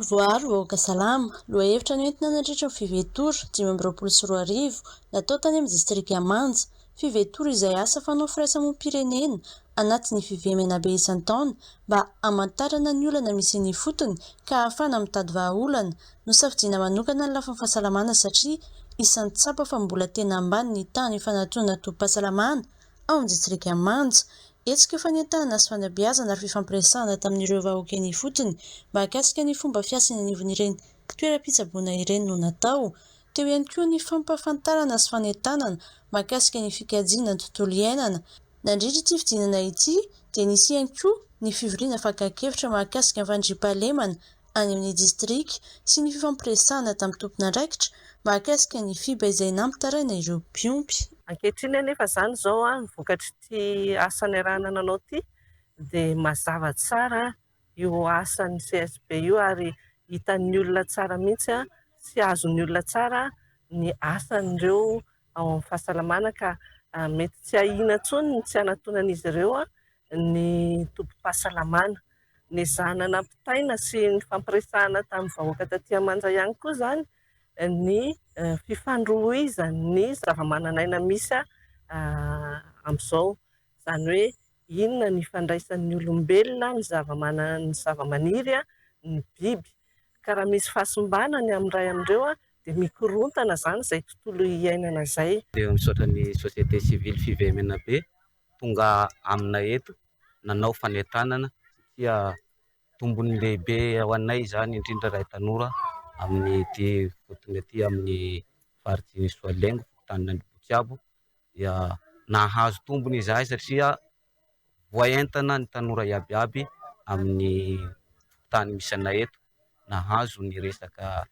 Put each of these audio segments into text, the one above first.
Tontolo voaaro, vahoaka salama. Lohahevitra noentina nandritra ny Fivetor 2025 natao tany amin'ny distrika Manja. Fivetor izay asa fanao firaisamonim-pirenena anatin'ny Five Menabe isan-taona mba hamantarana ny olana misy eny ifotony ka hahafahana mitady vahaolana. Nosafidiana manokana ny lafiny fahasalamana satria isan'ny tsapa fa mbola tena ambany ny tahan'ny fanatronana tobim-pahasalamana ao amin'ny distrikan'i Manja. Hetsika fanentanana sy fanabeazana ary fifampiresahana tamin'ireo vahoaka eny ifotony mahakasika ny fomba fiasa eny anivon'ireny toeram-pitsaboana ireny no natao. Teo ihany koa ny fampahafantarana sy fanentanana mahakasika ny fikajiana ny tontolo iainana. Nandritra ity fidinana ity dia nisy ihany koa ny fivoriana fakan-kevitra mahakasika ny fandriampahalemana any amin'ny distrika sy ny fifampiresahana tamin'ny tompon'andraikitra mahakasika ny FIBA izay nampitaraina ireo mpiompy. Ankehitriny anefa izany izao ny vokatr'ity asa niarahana nanao ity dia mazava tsara io asan'ny CSB io ary hitan'ny olona tsara mihitsy sy azon'ny olona tsara ny asan'ireo ao amin'ny fahasalamana ka mety tsy ahiana intsony ny tsy hanatonan'izy ireo ny tobim-pahasalamana. Nezahana nampitaina sy nifampiresahana tamin'ny vahoaka taty Manja ihany koa izany ny fifandrohizan'ny zava-manan'aina misy amin'izao. Izany hoe inona ny ifandraisan'ny olombelona, ny zava-manan- ny zava-maniry, ny biby. Ka raha misy fahasimbana ny amin'ny iray amin'ireo dia mikorontana izany izay tontolo iainana izay. Dia misaotra ny société civile Fivemenabe tonga aminay eto nanao fanentanana satria tombony lehibe ho anay izany indrindra raha tanora amin'ity fotony aty amin'ny faritry Soalengo fokontanin'Ambohitsiabo dia nahazo tombony izahay satria voaentana ny tanora iaby iaby amin'ny fokontany misy anay eto nahazo ny resaka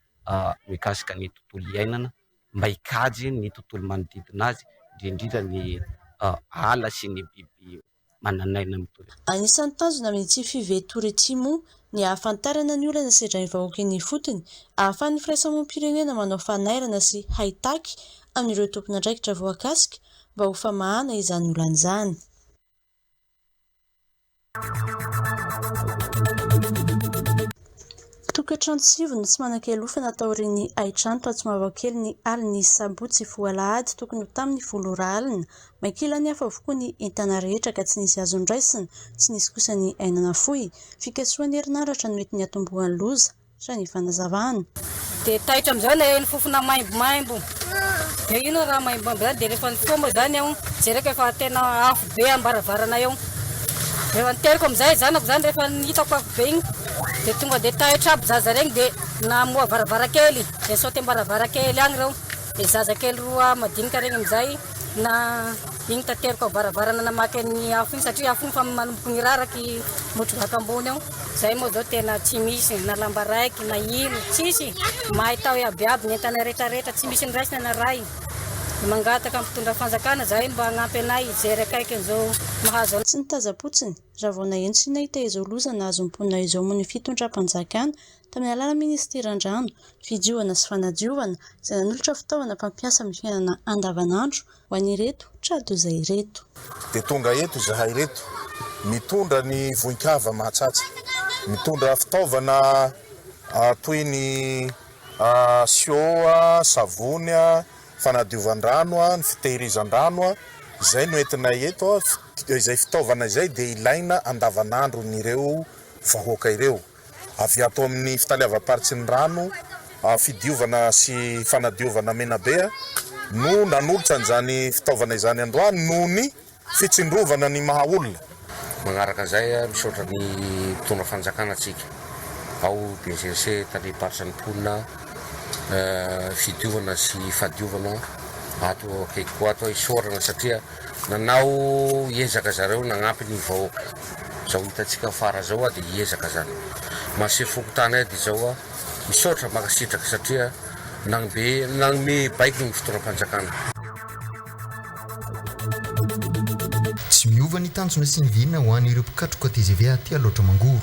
mikasika ny tontolo iainana mba hikajy ny tontolo manodidina azy, indrindra indrindra ny ala sy ny biby manan'aina mitovy. Anisan'ny tanjona amin'ity Five-Tour ity moa ny hahafantarana ny olana sedrain'ny vahoaka eny ifotony, ahafahan'ny firaisamonim-pirenena manao fanairana sy haitaky amin'ireo tompon'andraikitra voakasika mba ho famahana izany olana izany. Tokantrano sivy no tsy manan-kialofana taorian'ny hain-trano tao Tsimavakely ny alin'ny sabotsy hifoha alahady tokony ho tamin'ny folo ora alina. May kila ny afo avokoa ny entana rehetra ka tsy nisy azo noraisina, tsy nisy kosa ny aina nafoy. Fikasohan'ny herinaratra no mety niatombohan'ny loza. Sa ny fanazavana. Dia taitra amin'izay naheno fofona maimbomaimbo. Dia inona raha maimbomaimbo izany? Dia rehefa nifoha moa izany aho, jereko efa tena afo be am-baravarana eo. Rehefa niteriko amin'izay zanako izany, rehefa hitako afo be igny, dia tonga dia taitra aby zaza regny, dia namoha varavarankely, dia nisaoty am-baravarankely agny ireo. Dia zazakely roa madinika regny amin'izay na igny tateriko am-baravarana namaky an'ny afo igny satria afo igny efa manomboka miraraky motro baka ambony ao. Zay moa zao tena tsy misy na lamba raiky na ino tsisy, may tao iaby iaby ny entana rehetra rehetra tsy misy noraisina na ray. Mangataka amin'ny mpitondra fanjakana zahay mba hagnampy anay hijery akaiky an'izao mahazo anay. Tsy nitazam-potsiny, raha vao naheno sy nahita izao loza nahazo ny mponina izao moa ny fitondram-panjakana, tamin'ny alalan'ny minisiteran-drano, fidiovana sy fanadiovana, izay nanolotra fitaovana mpampiasa amin'ny fiainana andavanandro ho an'ireto tra-doza ireto. Dia tonga eto izahay ireto mitondra ny voin-kava mahatsatsa, mitondra fitaovana toy ny siô, savony, fanadiovan-drano, ny fitehirizan-drano, izay no entinay eto, izay fitaovana izay dia ilaina andavanandron'ireo vahoaka ireo. Avy ato amin'ny fitaleavam-paritry ny rano, fidiovana sy fanadiovana Menabe no nanolotra an'izany fitaovana izany androany noho ny fitsindrovana ny maha olona. Magnaraka izay, misaotra ny mpitondra fanjakana antsika ao BGC talem-paritra ny mponina fidiovana sy fadiovana ato akaikiko ato isaorana satria Nanao ezaka zareo nagnampy ny vahoaka. Zao hitantsika fara zao a de ezaka zany. Maha sefo fokontany ahy de zao a, misaotra mankasitraka satria nagnobe nagnome baiko ny fitondram-panjakana. Tsy miova ny tanjona sy ny vina ho an'ireo mpikatroka tgv aty Alaotra Mangoro.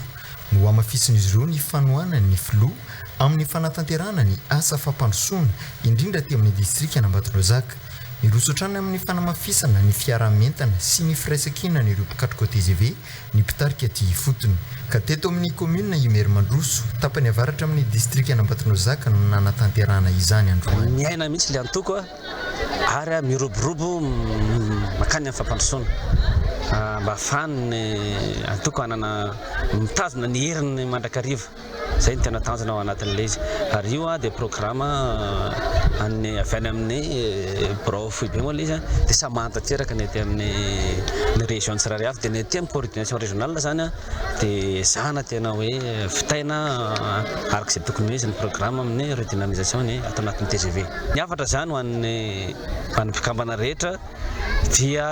Nohamafisin'izy ireo ny fanohanany ny filoha amin'ny fanatanterahana ny asa fampandrosoana, indrindra aty amin'ny distrikan'Ambatondrazaka. Miroso hatrany amin'ny fanamafisana ny fiaraha-mientana sy ny firaisankinan'ireo mpikatroka tgv ny mpitarika aty ifotony. Ka teto amin'ny kaominina Imerimandroso, tapany avaratra amin'ny distrikan'Ambatonozaka no nanatanterahana izany androany. Miaina mihitsy ilay antoko ary miroborobo mankany amin'ny fampandrosoana mba ahafahan'ny antoko hanana mitazona ny heriny mandrakariva. Izay no tena tanjona ao anatin'ilay izy. Ary io dia programa an'ny avy any amin'ny birao foibe moa ilay izy dia samy mahatanteraka ny aty amin'ny ny région tsirairay avy. Dia ny aty amin'ny coordination régionale izany dia ezahana tena hoe vitaina araka izay tokony ho izy ny programa amin'ny redynamisation ny ato anatin'ny tgv. Ny hafatra izany ho an'ny ho an'ny mpikambana rehetra dia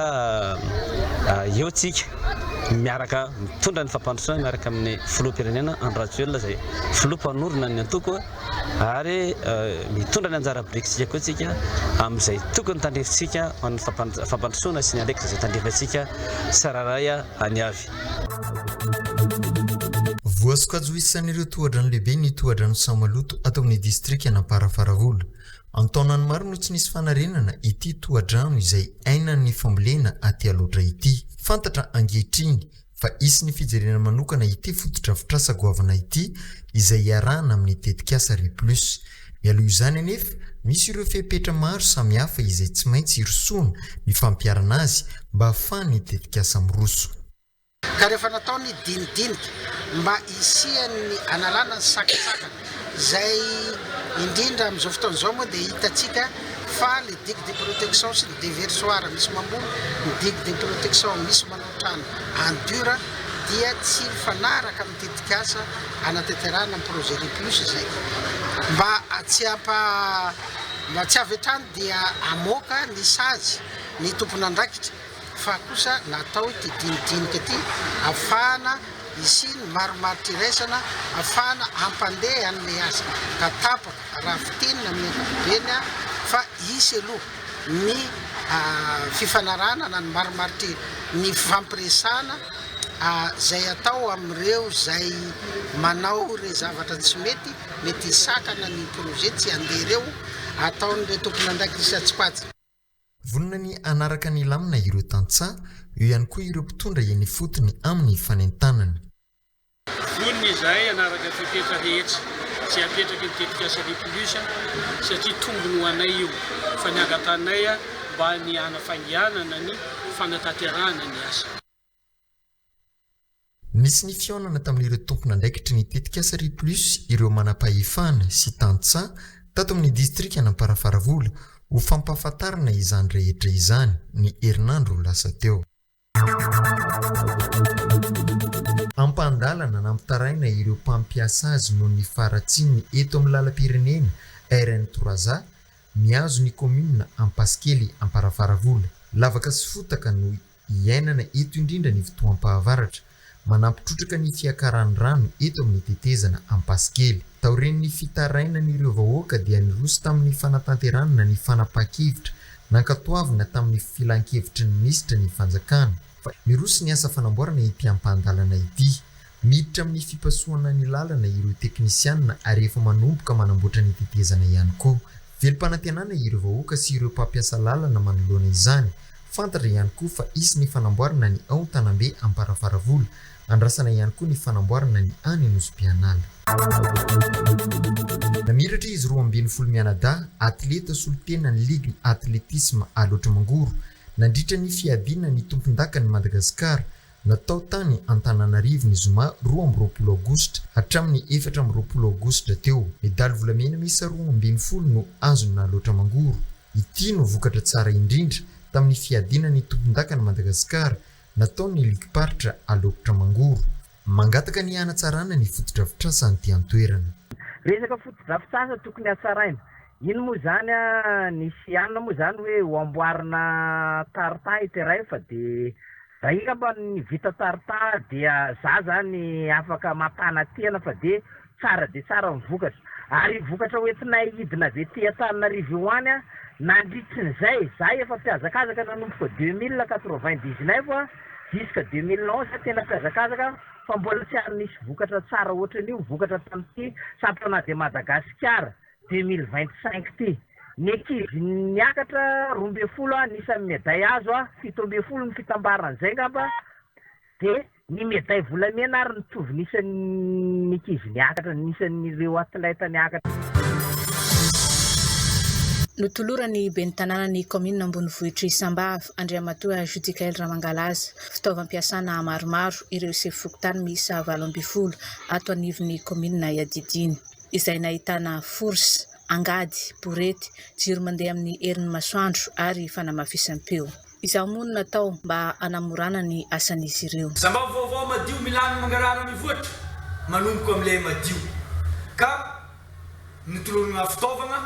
eo tsika miaraka mitondra ny fampandrosoana miaraka amin'ny filoham-pirenena Andry Rajoelina izay filoha mpanorina ny antoko ary mitondra ny anjara birikintsika koa tsika amin'izay tokony tandrifintsika ho an'ny fampandrosoana sy ny andraikitra izay tandrifintsika tsirairay any avy. Voasokajy ho isan'ireo tohadrano lehibe ny tohadrano Samaloto ato amin'ny distrikan'Amparafaravola. An-taonany maro no tsy nisy fanarenana ity tohadrano izay ainan'ny fambolena aty Alaotra ity. Fantatra ankehitriny fa hisy ny fijerena manokana ity fotodrafitrasa goavana ity izay iarahana amin'ny tetikasa Replus. Mialoha izany anefa, misy ireo fepetra maro samihafa izay tsy maintsy hirosoana ny fampiharana azy mba hahafahan'ny tetikasa miroso. Ka rehefa natao ny dinidinika mba hisian'ny hanalana ny sakantsakana izay indrindra amin'izao fotoana izao moa dia hitantsika fa le digue de protection sy ny déversoir misy mamboly, ny digue de protection misy manao trano en dur dia tsy mifanaraka amin'ny tetikasa hanatanterahana ny projet REPLUS izay. Mba tsy hampa mba tsy avy hatrany dia hamoaka ny sazy ny tompon'andraikitra. fa kosa natao ity dinidinika ity afahana hisian'ny marimaritra iraisana afahana hampandeha an'ilay asa ka tapaka raha fintinina amin'ny ankapobeny fa hisy aloha ny fifanarahana na ny marimaritra ny fifampiresahana izay atao amin'ireo izay manao ireo zavatra tsy mety mety hisakana ny projet tsy handeha ireo ataon'ireo tompon'andraikitra isan-tsokajiny. Vonona ny hanaraka ny lamina ireo tantsaha, eo ihany koa ireo mpitondra eny ifotony amin'ny fanentanana. Vonona izahay hanaraka ny fepetra rehetra izay apetraky ny tetikasa Replus satria tombony ho anay io fa ny angatahanay mba ny hanafainganana ny fanatanterahana ny asa. Nisy ny fihaonana tamin'ireo tompon'andraikitry ny tetikasa Replus ireo manam-pahefana sy tantsaha tato amin'ny distrikan'Amparafaravola ho fampahafantarana izany rehetra izany ny herinandro lasa teo. Ampahan-dalana nampitaraina ireo mpampiasa azy noho ny faharatsiany eto amin'ny lalam-pirenena RN trois A mihazo ny kaominina Ampasikely Amparafaravola. Lavaka sy fotaka no Iainana eto indrindra ny fotoam-pahavaratra, manampy trotraka ny fiakaran'ny rano eto amin'ny tetezana Ampasikely. Taorian'ny fitarainan'ireo vahoaka dia niroso tamin'ny fanatanterahana ny fanapahan-kevitra nankatoavina tamin'ny filankevitry ny minisitra ny fanjakana fa miroso ny asa fanamboarana ity ampahan-dalana ity. Miditra amin'ny fipasohana ny lalana ireo teknisianina ary efa manomboka manamboatra ny tetezana ihany koa. Velom-panantenana ireo vahoaka sy ireo mpampiasa lalana manoloana izany. Fantatra ihany koa fa hisy ny fanamboarana ny ao Tanambe Amparafaravola. Andrasana ihany koa ny fanamboarana ny any Anosibeanala. Namiratra izy 12 mianadahy, atleta solontenan'ny ligin'ny atletisma Alaotra Mangoro, nandritra ny fiadiana ny tompondakan'i Madagasikara, natao tany Antananarivo ny zoma 22 aogositra hatramin'ny 24 aogositra teo. Medaly volamena miisa 12 no azon'i Alaotra Mangoro. Ity no vokatra tsara indrindra tamin'ny fiadiana ny tompondakan'i Madagasikara nataon'ny ligim-paritra Alaotra Mangoro. Mangataka ny hanatsarana ny fotodrafitrasa aty an-toerana. Resaka fotodrafitrasa tokony hatsaraina. Iny moa izany nisy anona moa izany hoe ho amboarina tartan ity iray fa dia Raha angamba ny vita tarta dia za zany afaka mampanantena fa dia tsara dia tsara ny vokatra. Ary io vokatra hoentinay hidina avy ety Antananarivo io any an, nandritrin'izay, za efa mpihazakazaka nanomboka 2099 an, jusque 2011 tena mpihazakazaka fa mbola tsy ary nisy vokatra tsara ohatran'io vokatra tamin'ity championnat de Madagascar 2025 ity. Ny ankizy niakatra 12 an, ny isan'ny medaille azo an, 17 ny fitambaran'izay angamba, dia. Ny medaille volamena ary mitovy ny isan'ny ankizy niakatra, ny isan'ireo atleta niakatra. Notoloran'ny ben'ny tanànan'ny kaominina ambonivohitr'i Sambava, Andriamatoa Judicaël Ramangalaza, fitaovam-piasana maromaro ireo sefo fokontany miisa 18 ato anivon'ny kaominina iadidiany, izay nahitana fourche, angady, borety, jiro mandeha amin'ny herin'ny masoandro ary fanamafisam-peo. Izao moa no natao mba hanamorana ny asan'izy ireo. Sambava vaovao madio milamina mangarahara mivoatra manomboka amin'ilay madio ka notolorana fitaovana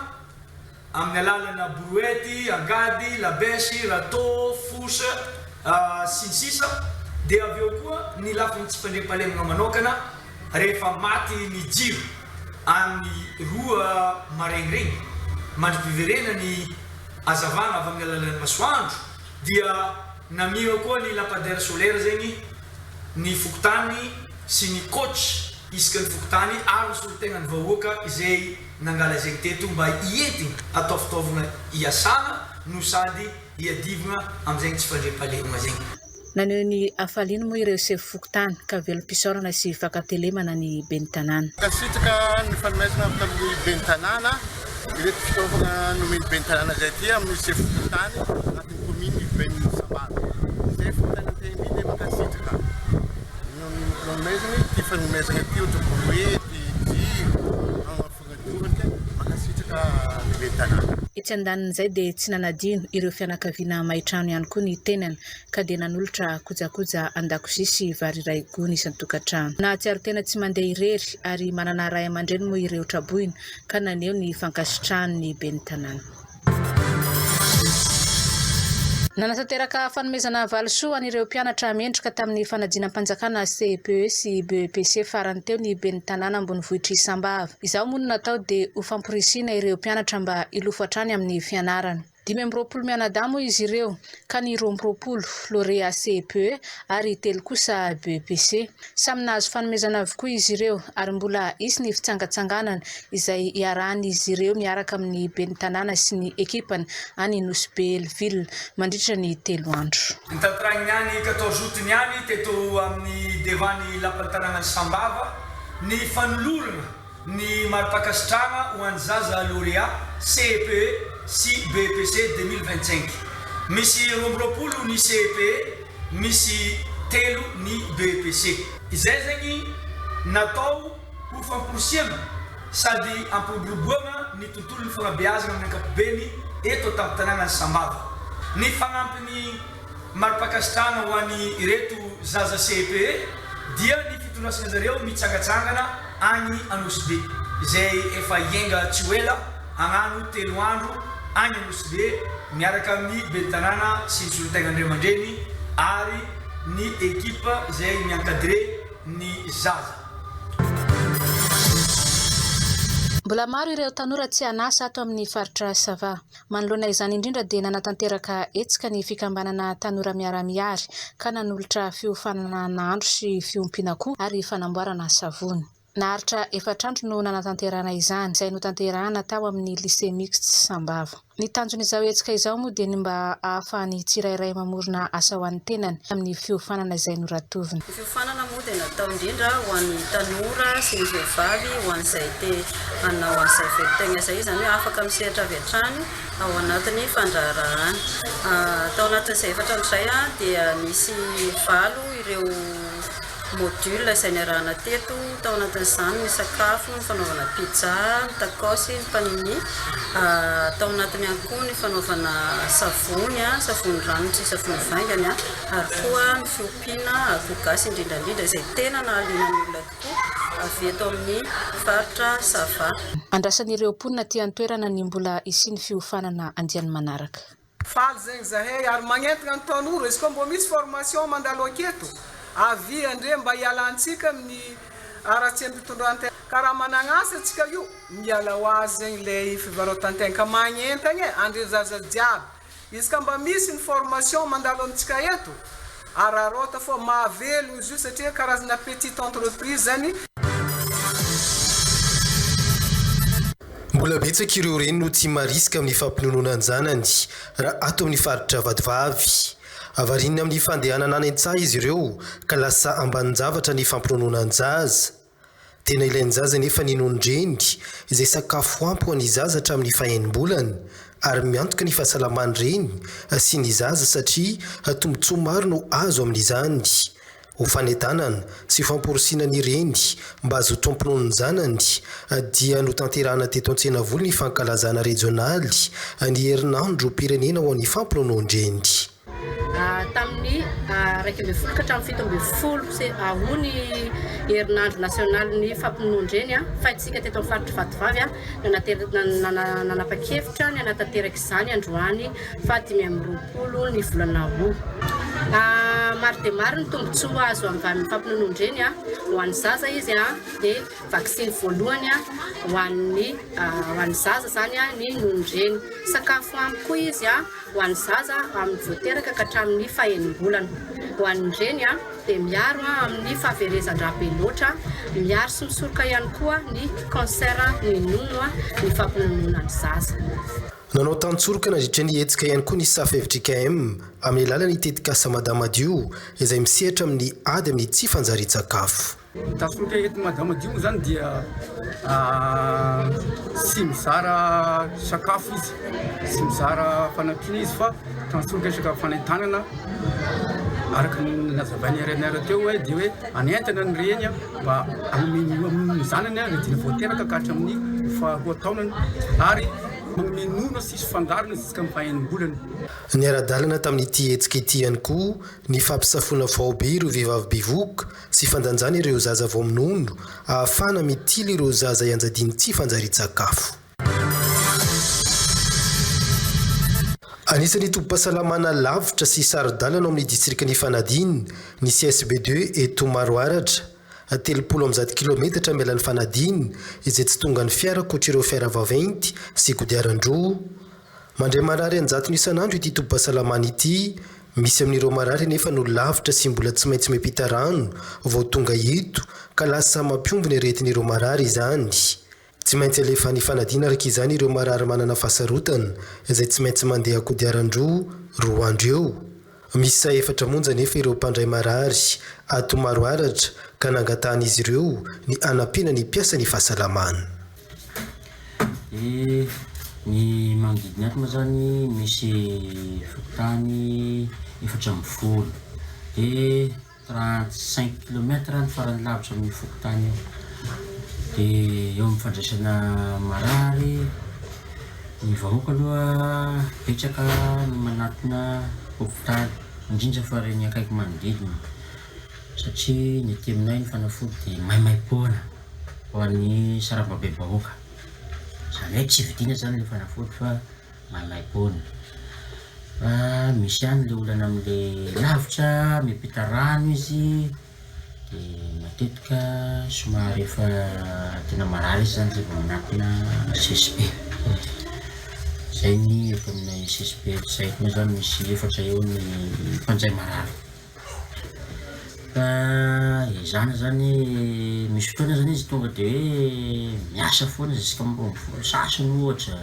amin'ny alalana brouette, angady, labesy, râteau, fourche, sy ny sisa Dia avy eo koa ny lafiny tsy fandriampahalemana manokana rehefa maty ny jiro amin'ny roa maraindraigny mandra-piverenany hazavana avy amin'ny alalan'ny masoandro dia namira koa ny lampadaire solaire zegny ny fokontany sy ny coach isaka ny fokontany ary ny solontegnan'ny vahoaka izay nangala zegny teto mba hientigny atao fitaovagna hiasana no sady hiadivgna amizegny tsy fandriampahalemagna zegny. Naneho ny hafaliany moa ireo sefo fokontany ka velom-pisaorana sy fankatelemana ny ben'ny tanàna. Mankasitraka ny fanomezana avy tamin'ny ben'ny tanàna ireto fitaovana nomen'ny ben'ny tanàna izay aty amin'ny sefo fokontany anatin'ny kaominina Ivohiben'i Sambava. Izay fokontany Antehimbia dia mankasitraka noho ny fanomezana ity fanomezana ity ohatra brouette, jiro, Mankasitraka ny ben'ny tanàna. Etsy andanin'izay dia tsy nanadino ireo fianakaviana may trano ihany koa ny tenany ka dia nanolotra kojakoja an-dakozia sy vary iray gony isan-tokantrano. Nahatsiaro tena tsy mandeha irery ary manana ray aman-dreny moa ireo traboina ka naneho ny fankasitrahany ny ben'ny tanàna. Nanatanteraka fanomezana valisoa an'ireo mpianatra mendrika tamin'ny fanadinam-panjakana CEPE sy BEPC farany teo ny ben'ny tanàna ambonivohitr'i Sambava. Izao moa no natao dia ho famporisihina ireo mpianatra mba hilofo hatrany amin'ny fianarana. 25 mianadahy moa izy ireo ka ny 22 lauréat CEPE ary telo kosa BEPC. Samy nahazo fanomezana avokoa izy ireo ary mbola hisy ny fitsangatsanganana izay hiarahan'izy ireo miaraka amin'ny ben'ny tanàna sy ny ekipany any Nosy Be Hell-Ville mandritra ny telo andro. Nitantaragny niany quatorze août niany teto amin'ny devant ny lapan'ny tanànan'i Sambava ny fanolorana ny mari-pankasitrahana ho an'ny zaza lauréat CEPE sy BEPC 2025. Misy 22 ny CEPE, misy telo ny BEPC. Izay zegny natao ho famporisihana sady hampiroboroboana ny tontolon'ny fanabeazana amin'ny ankapobeny eto an-tampon-tanànan'i Sambava. Ny fanampin'ny mari-pankasitrahana ho an'ireto zaza CEPE dia ny fitondrasana zareo mitsangatsangana agny Anosibe izay efa hiainga tsy ho ela hagnano telo andro agny Anosibe miaraka amin'ny ben'ny tanàna sy ny solontegnan'ny ray aman-dreny ary ny equipe izay mi-encadrer ny zaza. Mbola maro ireo tanora tsy an'asa ato amin'ny faritra Sava. Manoloana izany indrindra dia nanatanteraka hetsika ny fikambanana Tanora Miara-Mihary ka nanolotra fiofanana nahandro sy fiompiana akoho ary fanamboarana savony. Naharitra efatra andro no nanatanterahana izany, izay notanterahana tao amin'ny Lycée Mixte Sambava. Ny tanjon'izao hetsika izao moa dia ny mba hahafahan'ny tsirairay mamorona asa ho an'ny tenany amin'ny fiofanana izay noratoviny. Ny fiofanana moa dia natao indrindra ho an'ny tanora sy ny vehivavy, ho an'izay te hanao an'izay velon-tegna izay, izany hoe afaka misehatra avy hatrany ao anatin'ny fandraharahana. Tao anatin'izay efatra andro izay dia nisy valo ireo Module izay niarahana teto, tao anatin'izany ny sakafo, ny fanaovana pizza, ny tacos, ny panini, tao anatiny ihany koa ny fanaovana savony, savony ranony sy savony vaingany ary koa ny fiompiana akoho gasy indrindra indrindra izay tena nahaliana ny olona tokoa avy eto amin'ny faritra Sava. Andrasan'ireo mponina aty an-toerana ny mbola hisian'ny fiofanana andiany manaraka. Faly zegny zahay ary magnentagna ny tanora izy koa mbô misy formation mandalo aketo avia andre mba hialantsika amin'ny haratsiam-pitondrantegna ka raha managnasa antsika io miala ho azy zegny lay fivarotantegna ka magnentagna e andre zaza jiaby izy ka mba misy ny formation mandalo amintsika eto araraota fô mahavelogno izy io satria karazana petite entreprise zany. Mbola betsaka ireo reny no tsy marisika amin'ny fampinonoana an-janany raha ato amin'ny faritra Vatovavy. Variana amin'ny fandehanana any an-tsaha izy ireo ka lasa ambanin-javatra ny fampinonoana ny zaza. Tena ilain'ny zaza anefa ny nonon-dreny, izay sakafo ampy ho an'ny zaza hatramin'ny faha-enim-bolany, ary miantoka ny fahasalaman'ny reny sy ny zaza satria tombontsoa maro no azo amin'izany. Ho fanentanana sy famporisiana ny reny mba hazoto hampinono ny zanany dia notanterahana teto Antsenavola ny fankalazana rejionaly ny herinandrom-pirenena ho an'ny fampinonoan-dreny. Tamin'ny 11 ka hatramin'ny 17 août ny herinandro nasionalin'ny fampinonoan-dreny fa isika teto amin'ny faritr'i Vatovavy nanapa-kevitra ny hanatanteraka izany androany faha 25 ny volana août. Maro dia maro ny tombontsoa azo avy amin'ny fampinonoan-dreny ho an'ny zaza izy dia vaksiny voalohany ho an'ny ho an'ny zaza izany ny nonon-dreny. Sakafo ampy koa izy. Ho an'ny zaza amin'ny vao teraka ka hatramin'ny fahenim-bolana. Ho an'ny reny dia miaro amin'ny fahaverezan-drà be loatra, miaro sy misoroka ihany koa ny cancer ny nono ny fampinonoana ny zaza. Nanao tantsoroka nandritra ny hetsika ihany koa ny Saf fjkm amin'ny alalan'ny tetikasa Madamadio izay misehatra amin'ny ady amin'ny tsy fanjarian-tsakafo. Ny tafiotra eto Madamadio moa zany dia tsy mizara sakafo izy, tsy mizara fanampiana izy fa tantsoroka resaka fanentanana araka ny nazavain'i RNR teo hoe dia hoe hanentana ny reny mba hanome ny zanany rehefa vao teraka ka hatramin'ny faharoa taonany ary manome nono tsisy fangarony jusqu'amin'ny faha-enim-bolany. Niara-dalana tamin'ity hetsika ity ihany koa ny fampisafoana faobe ireo vehivavy bevohoka sy fandanjana ireo zaza vao minono ahafahana mitily ireo zaza ianjadian'ny tsy fanjarian-tsakafo. Anisan'ny tobim-pahasalamana lavitra sy saro-dalana ao amin'ny distrikan'i Ifanadiana ny CSB ii eto Maroaratra, 130 kilometatra miala an'i Fanadiana, izay tsy tongan'ny fiara ankoatr'ireo fiara vaventy sy kodiaran-droa. Mandray marary an-jatony isan'andro ity tobim-pahasalamana ity. Misy amin'ireo marary anefa no lavitra sy mbola tsy maintsy miampita rano vao tonga eto ka lasa mampihombo ny aretin'ireo marary izany. Tsy maintsy alefa any Ifanadiana araka izany ireo marary manana fahasarotana izay tsy maintsy mandeha kodiaran-droa roa andro eo. Miisa efatra monja anefa ireo mpandray marary ato Maroaratra ka nangatahan'izy ireo ny hanampiana ny mpiasan'ny fahasalamana. Dia ny manodidina ato moa zany misy fokontany 14 dia 35 kilomètre ny farany lavitra amin'io fokontany io. Dia eo amin'ny fandraisana marary, ny vahoaka aloha betsaka ny manatona hopitaly, indrindra fa ireny akaiky manodidina satria ny aty aminay ny fanafody dia maimaimpoana ho an'ny sarambabem-bahoaka. Izany hoe tsy vidiana izany ilay fanafody fa maimaimpoana. Fa misy ihany ilay olana amin'ilay lavitra, miampita rano izy. Dia matetika somary efa tena marary izy zany zay vao manatona CSB. Zay ny eto aminay CSB eto zay eto moa zany misy efatra eo ny mpandray marary. Fa ezahana zany misy fotoana zany izy tonga de hoe miasa foana jusqu'à amin'ny 12 sasany ohatra.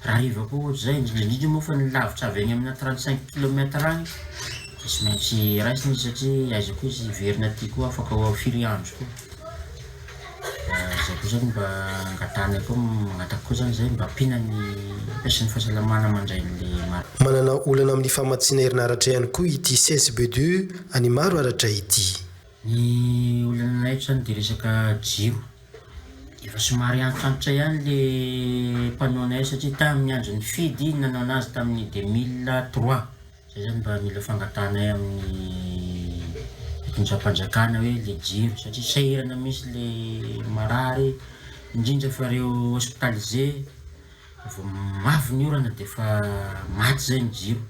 Raha hariva koa ohatra zay, indrindra indrindra moa fa ny lavitra avy any amina 35 kilomètre agny de tsy maintsy raisina izy satria aiza koa izy hiverina aty koa afaka ho firy andro koa. Zay koa zany mba angatahanay koa, mangataka koa zany zay mba ampiana ny mpiasan'ny fahasalamana mandray an'le marary. Manana olana amin'ny famatsiana herinaratra ihany koa ity CSB ii any Maroaratra ity. Ny olana eto zany de resaka jiro. Efa somary antitrantitra ihany le panneau nay satria tamin'ny andro nifidy nanao anazy tamin'ny 2003, zay zany mba mila fangatahanay amin'ny fitondram-panjakana hoe le jiro satria sahirana mihintsy le marary indrindra fa reo hospitalisé vao avy ny orana defa maty zay ny jiro.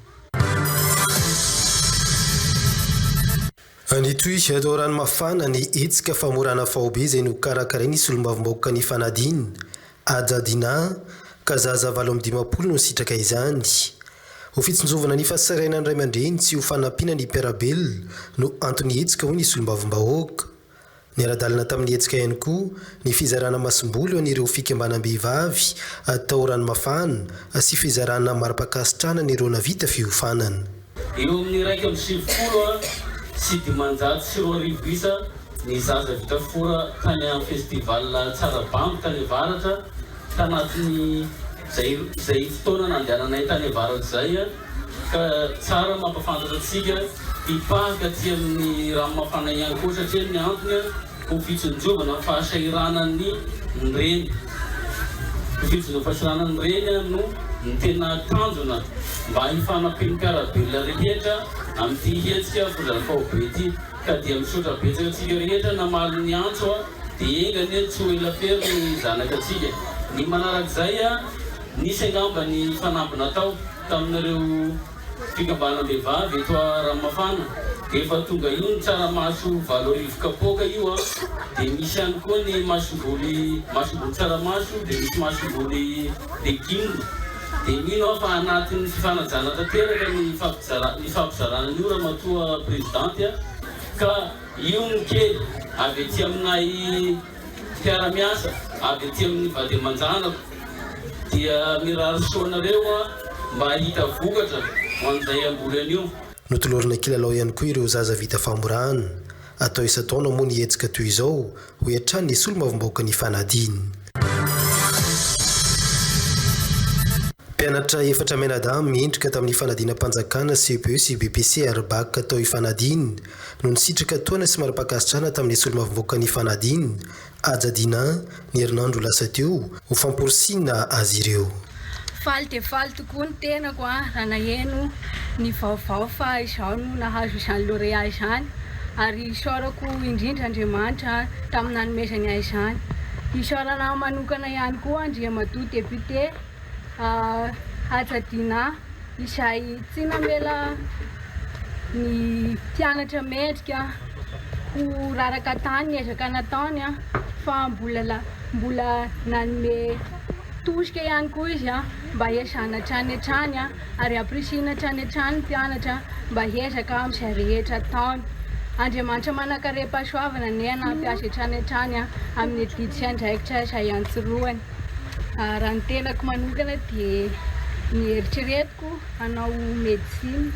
Nitohy tao Ranomafana ny hetsika famorana faobe izay nokarakarain'ny solombavambahoakan'i Fanadina, Haja Dinah, ka zaza 58 no nisitraka izany. Ho fitsinjovana ny fahasahiranan'ny ray aman-dreny sy ho fanampiana ny mpiara-belona no anton'ny hetsika hoy ny solombavambahoaka. Niara-dalana tamin'ny hetsika ihany koa ny fizarana masomboly ho an'ireo fikambanam-behivavy tao Ranomafana sy fizarana mari-pankasitrahana an'ireo navita fiofanana. Eo amin'ny 2591 isa ny zaza vita fora tany amin'ny festival Tsarabambo tany Avaratra tanatin'ny izay izay fotoana nandehananay tany Avaratra izay ka tsara mampafantatra antsika hipahaka aty amin'ny ranomafana ihany koa satria ny antony ho fitsinjovana ny fahasahiranan'ny ny reny. Ho fitsinjovana fahasahiranan'ny reny no ny tena tanjona mba hifanampian'ny mpiara-belona rehetra amin'ity hetsika Fozan'ny Faobe ity. Ka dia misaotra betsaka antsika rehetra namaly ny antso a! Dia enga anie tsy ho ela fery ny zanaka antsika. Ny manarak'izay a, nisy angamba ny fanamby natao tamin'ireo fikambanam-behivavy eto Ranomafana dia efa tonga io ny tsaramaso 8000 kapoaka io a, dia misy ihany koa ny masomboly masomboly tsaramaso dia misy masomboly legioma dia mino aho fa anatin'ny fifanajana tanteraka ny ny fampizarana an'io ramatoa prezidanty a, ka io ny kely avy aty aminay mpiara-miasa avy aty amin'ny vady aman-janako dia mirary soa anareo aho mba hahita vokatra ho an'izay hamboly an'io. Notolorana kilalao ihany koa ireo zaza vita famorana. Atao isan-taona moa ny hetsika toy izao, hoy hatrany ny solombavambahoakan'i Fanadina. Mpianatra efatra mianadahy mendrika tamin'ny fanadinam-panjakana CEPE sy BEPC ary Bac tao Ifanadina no nisitraka tohana sy mari-pankasitrahana tamin'ny solombavambahoakan'i Fanadina, Haja Dinah, ny herinandro lasa teo, ho famporisihina azy ireo. Faly dia faly tokoa ny tenako raha naheno ny vaovao fa izaho no nahazo izany lauréat izany ary isaorako indrindra Andriamanitra tamin'ny nanomezany ahy izany. Isaorana manokana ihany koa Andriamatoa Député Haja Dinah izay tsy namela ny mpianatra mendrika ho raraka tany ny ezaka nataony fa mbola mbola nanome tosika ihany koa izy mba hiezahana hatrany hatrany ary ampirisihina hatrany hatrany ny mpianatra mba hiezaka amin'izay rehetra ataony. Andriamanitra manankarem-pahasoavana anie hanampy azy hatrany hatrany amin'ny adidy sy andraikitra izay iantsorohany. Raha ny tenako manokana dia ny eritreretiko hanao médecine.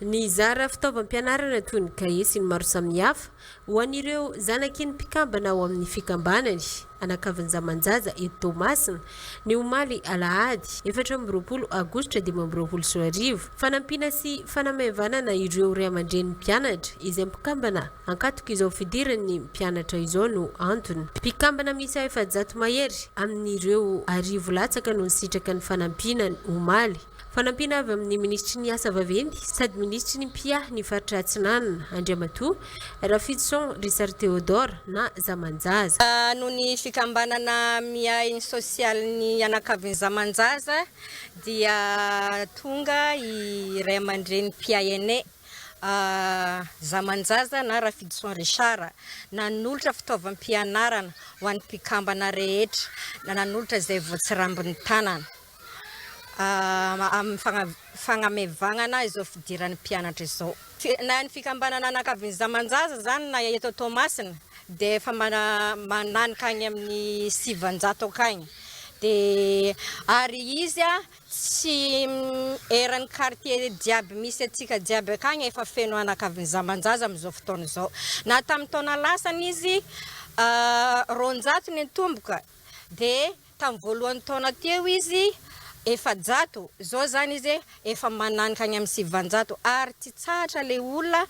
Nizara fitaovam-pianarana toy ny kahie sy ny maro samihafa ho an'ireo zanaky ny mpikambana ao amin'ny fikambanany Anakavinjamanjaza eto Toamasina ny omaly alahady 24 aogositra 2025. Fanampiana sy fanamaivanana ireo ray aman-drenin'ny mpianatra izay mpikambana Ankatoky izao fidiran'ny mpianatra izao no antony. Mpikambana miisa 400 mahery amin'ireo 1000 latsaka no nisitraka ny fanampiana omaly. Fanampiana avy amin'ny minisitry ny Asa vaventy sady minisitry ny mpiahy ny faritra Atsinanana, Andriamatoa Rafidison Richard Théodore na Zamanjaza. Noho ny fikambanana miahy ny sosialin'ny anakavin'ny Zamanjaza dia tonga i ray aman-dreny mpiahy anay. Zamanjaza na Rafidison Richard, nanolotra fitaovam-pianarana ho an'ny mpikambana rehetra, nanolotra izay voatsirambin'ny tanana amin'ny fagnamevagnana izao fidiran'ny mpianatra izao. Na ny fikambanana Anakavin'ny Zamanjaza izany na eto Toamasina dia efa mananika agny amin'ny 900 akagny dia ary izy Tsy eran'ny quartier jiaby misy antsika jiaby akagny efa feno anakavin'ny zamanjaza amin'izao fotoana izao. Na tamin'ny taona lasany izy 200 ny nitomboka dia tamin'ny voalohan'ny taona teo izy 400, izao zany izy efa mananika any amin'ny 900 ary tsy tsahatra le olona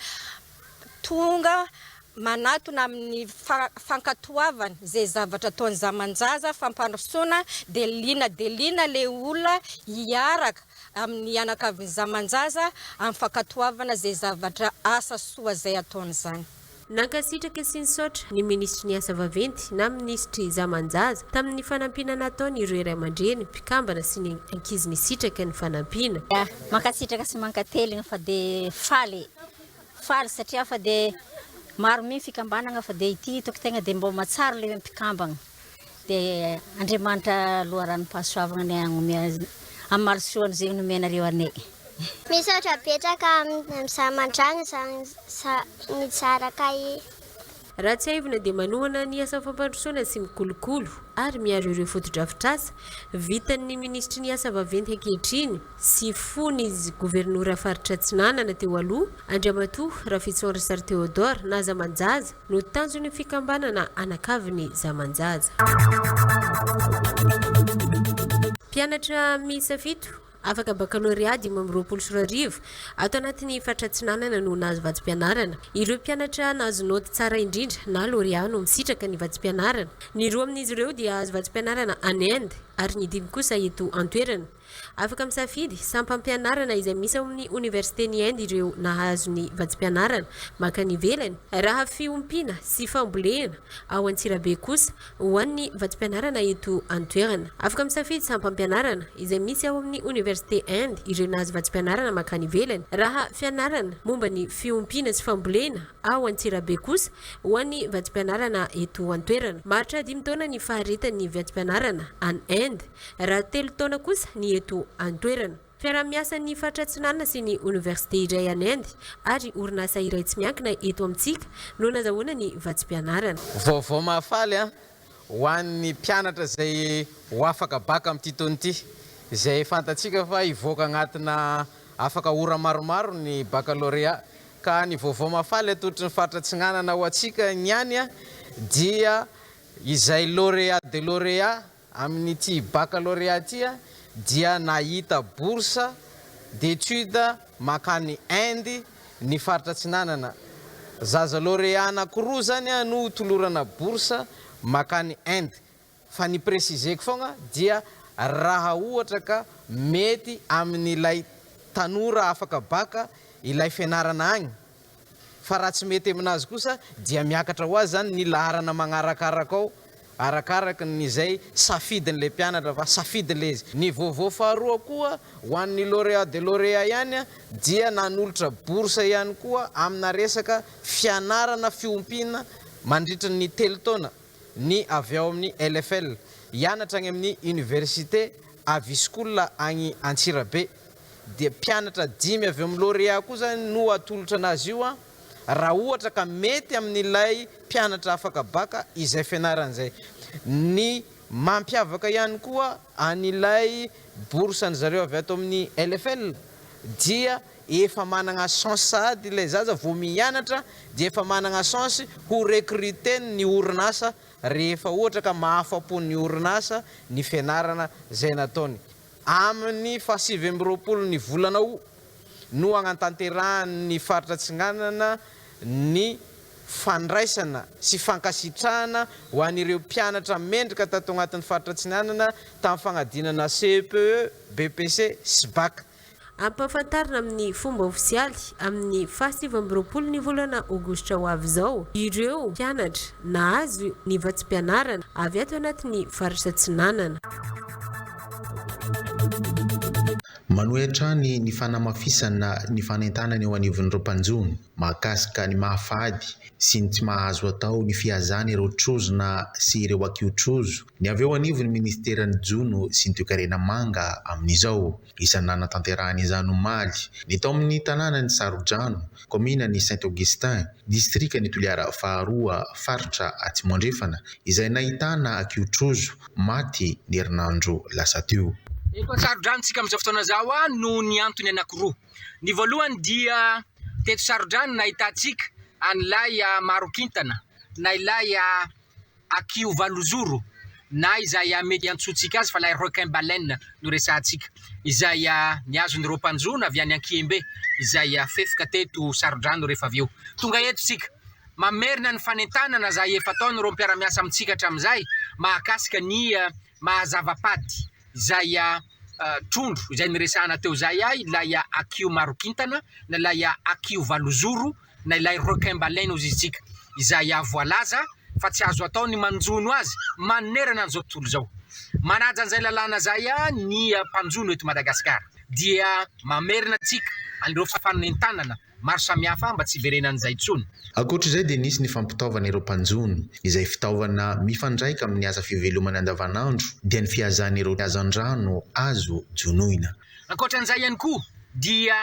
tonga manatona amin'ny fankatoavana izay zavatra ataon'ny Zamanjaza, fampandrosoana, dia liana dia liana ilay olona hiaraka amin'ny anakavin'ny Zamanjaza amin'ny fankatoavana izay zavatra asa soa izay ataony izany. Nankasitraka sy nisaotra ny minisitry ny Asa vaventy na minisitry Zamanjaza tamin'ny fanampiana nataony ireo ray aman-dreny, mpikambana sy ny ankizy nisitraka ny fanampiana. Mankasitraka sy mankateligna fa dia faly e! Faly satria fa dia maro mi fikambanagna fa dia ity hitako tegna dia mbô mahatsara le mpikambagna dia Andriamanitra loharanom-pahasoavagna anie hagnomea hamaly soa an'izay nomenareo anay. Misaotra betsaka amin'ny zamandragny nizara kahie. Raha tsiahivina dia manohana ny asa fampandrosoana sy mikolokolo ary miaro ireo fotodrafitrasa vitan'ny minisitry ny asa vaventy ankehitriny sy fony izy governora faritra Atsinanana teo aloha, Andriamatoa Rafitson Richard Théodore na Zamanjaza no tanjon'ny fikambanana Anakaviny Zamanjaza. Mpianatra miisa fito afaka bakalorea 2025 ato anatin'ny faritra Atsinanana no nahazo vatsim-pianarana. Ireo mpianatra nahazo naoty tsara indrindra na lauréat no misitraka ny vatsim-pianarana. Ny roa amin'izy ireo dia hahazo vatsim-pianarana any Inde ary ny dimy kosa eto an-toerana. Afaka misafidy sampam-pianarana izay misy ao amin'ny Oniversiten'i Inde ireo nahazo ny vatsim-pianarana mankany ivelany, raha fiompiana sy fambolena ao Antsirabe kosa ho an'ny vatsim-pianarana eto an-toerana. Afaka misafidy sampam-pianarana izay misy ao amin'ny Oniversite Inde ireo nahazo vatsim-pianarana mankany ivelany, raha fianarana momba ny fiompiana sy fambolena ao Antsirabe kosa ho an'ny vatsim-pianarana eto an-toerana. Maharitra dimy taona ny faharetan'ny vatsim-pianarana any Inde. Raha telo taona kosa ny eto an-toerana. Fiaraha-miasan'ny Faritra Atsinanana sy ny Oniversite iray any Inde ary orinasa iray tsy miankina eto amintsika no nazahoana ny vatsim-pianarana. Vaovao mahafaly ho an'ny mpianatra izay ho afaka bacc amin'ity taona ity, izay fantatsika fa hivoaka agnatina afaka ora maromaro ny baccalauréat. Ka ny vaovao mahafaly atolotry ny Faritra Atsinanana ho antsika niany dia izay lauréat de lauréat Amin'ity baccalauréat ity dia nahita bourse d'études mankany Inde ny faritra Atsinanana. Zaza lauréat anankiroa zany no ho tolorana bourse mankany Inde. Fa ny préciser-ko foagna dia raha ohatra ka mety amin'ilay tanora afaka bac ilay fianarana agny. Fa raha tsy mety aminazy kosa dia miakatra ho azy zany ny laharana magnarakaraka ao arakaraka ny izay safidin'ilay mpianatra fa safidin'ilay izy. Ny vaovao faharoa koa ho an'ny lauréat de lauréat ihany dia nanolotra bourse ihany koa amina resaka fianarana fiompiana mandritra ny telo taona ny avy ao amin'ny LFL hianatra agny amin'ny université Avischool agny Antsirabe. dia mpianatra dimy avy eo amin'ny lauréat koa zany no atolotra anazy io an, raha ohatra ka mety amin'ilay mpianatra afaka bac izay fianarana izay. Ny mampiavaka ihany koa an'ilay bourse an-dry zareo avy ato amin'ny LFL dia efa managna chance sahady ilay zaza vao mianatra dia efa managna chance ho recruter-n'ny orinasa rehefa ohatra ka mahafa-po ny orinasa ny fianarana izay nataony. Amin'ny fahasivy 29 ny volana août no hagnantanterahan'ny Faritra Atsinanana ny fandraisana sy fankasitrahana ho an'ireo mpianatra mendrika tato agnatin'ny Faritra Atsinanana tamin'ny fagnadinana CEPE, BEPC sy Bac. Ampahafantarina amin'ny fomba ofisialy amin'ny faha 29 ny volana aogositra ho avy izao ireo mpianatra nahazo ny vatsim-pianarana avy ato anatin'ny faritra Atsinanana. Manohy hatrany ny fanamafisana ny fanentanana eo anivon'ireo mpanjono mahakasika ny mahafady sy ny tsy maha-azo atao ny fihazana ireo trozona sy ireo akio-trozo ny avy eo anivon'ny minisiteran'ny Jono sy ny Toekarena Manga amin'izao. Isan'ny nanatanterahana izany omaly, ny tao amin'ny tanànan'i Sarodrano, kaominan'i Saint Augustin, distrikan'i Toliara faharoa, faritra Atsimo Andrefana, izay nahitana akio-trozo maty ny herinandro lasa teo. Eto Sarodrano tsika amin'izao fotoana izao noho ny antony anankiroa. Ny voalohany dia teto Sarodrano nahitantsika an'ilay Marokintana na ilay Akio Valozoro na izay mety iantsoantsika azy fa ilay requin baleine no resahantsika, izay nihazon'ireo mpanjono avy any Ankiembe izay fefoka teto Sarodrano rehefa avy eo. Tonga eto isika mamerina ny fanentanana izay efa ataon'ireo mpiara-miasa amintsika hatramin'izay mahakasika ny maha zava-pady izay trondro izay niresahana teo izay ilay Akio Marokintana na ilay Akio Valozoro na ilay requin baleine hozy isika, izay voalaza fa tsy azo atao ny manjono azy manerana an'izao tontolo izao. Manaja an'izay lalàna izay ny mpanjono eto Madagasikara. Dia mamerina antsika an'ireo fanentanana maro samihafa mba tsy hiverenan'izay intsony. Ankoatra izay dia nisy ny fampitaovana ireo mpanjono, izay fitaovana mifandraika amin'ny asa fivelomana andavanandro dia ny fihazana ireo hazandrano azo jonoina. Ankoatra an'izay ihany koa dia